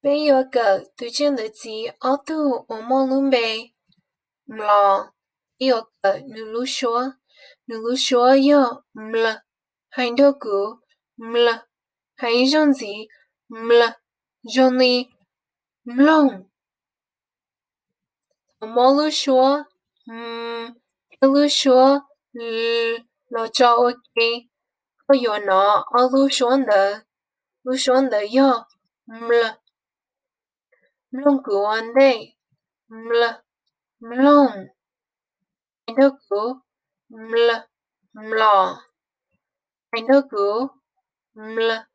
Peb yuav kawm tus tsiaj ntawv txiv ob tug uas muaj lub npe mlos. Peb yuav kawm nws lub suab. Nws lub suab yog mlawg. Hais nrog kuv, mlawg. Hais ib zaug ntxiv, mlawg. Zoo li mloog. Thaum muab lub suab m thiab lub suab l los tso ua ke, koj yuav hnov ob lub suab ntawd. Lub suab ntawd yog mlawg. Mloog kuv ua ntej, mlawg, mloog. Hais nrog kuv, mlawg, mlos. Hais nrog kuv, mlawg,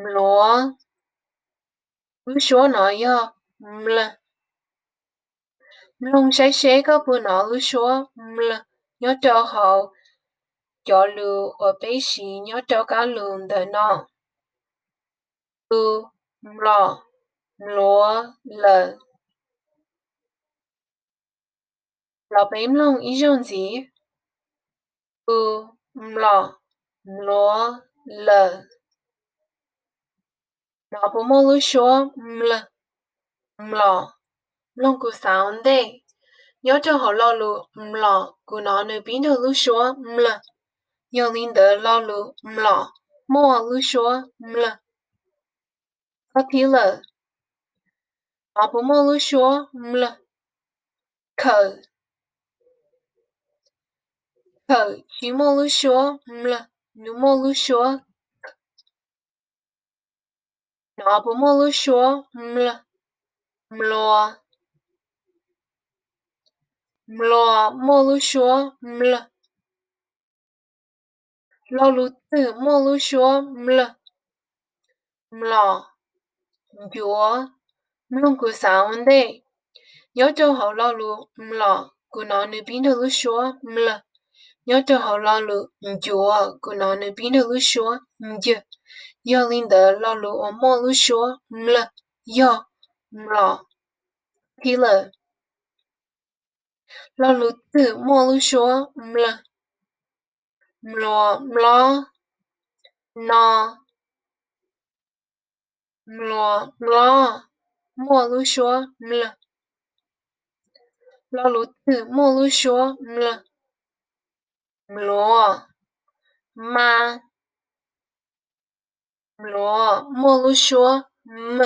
mluav. Lub suab no yog mlawg. Mloog saib seb koj puas hnov lub suab mlawg nyob rau hauv cov lus uas peb siv nyob rau kab lus ntawm no. Lus mlom, mluav, lawm. Los peb mloog ib zaug ntxiv. Lus mlom, mluav, lawm. Nov puas muaj lub suab mlawg, mlom? Mloog kuv xav ua ntej. Nyob rau hauv lo lus mlom kuv hnov nws pib nrog lub suab mlawg. Yog li ntawd lo lus mlom muaj lub suab mlawg. Qhov thib lawm, nov puas muaj lub suab mlawg? Khawm. Khawm tsis muaj lub suab mlawg, nws muaj lub suab. Nov puas muaj lub suab mlawg? Mluav. Mluav muaj lub suab mlawg. Lo lus twg muaj lub suab mlawg? Mlom, ncuav. Mloog kuv xav ua ntej. Nyob rau hauv lo lus mlom kuv hnov nws pib nrog lub suab mlawg. Nyob rau hauv lo lus ncuav kuv hnov nws pib nrog lub suab ncawg. Yog li ntawd lo lus uas muaj lub suab mlawg yog mlom. Thib lawm, lo lus twg muaj lub suab mlawg? Mluav, mlob, no. Mluav, mlob muaj lub suab mlawg. Lo lus twg muaj lub suab mlawg? Mluav, ma. Mluav muaj lub suab m.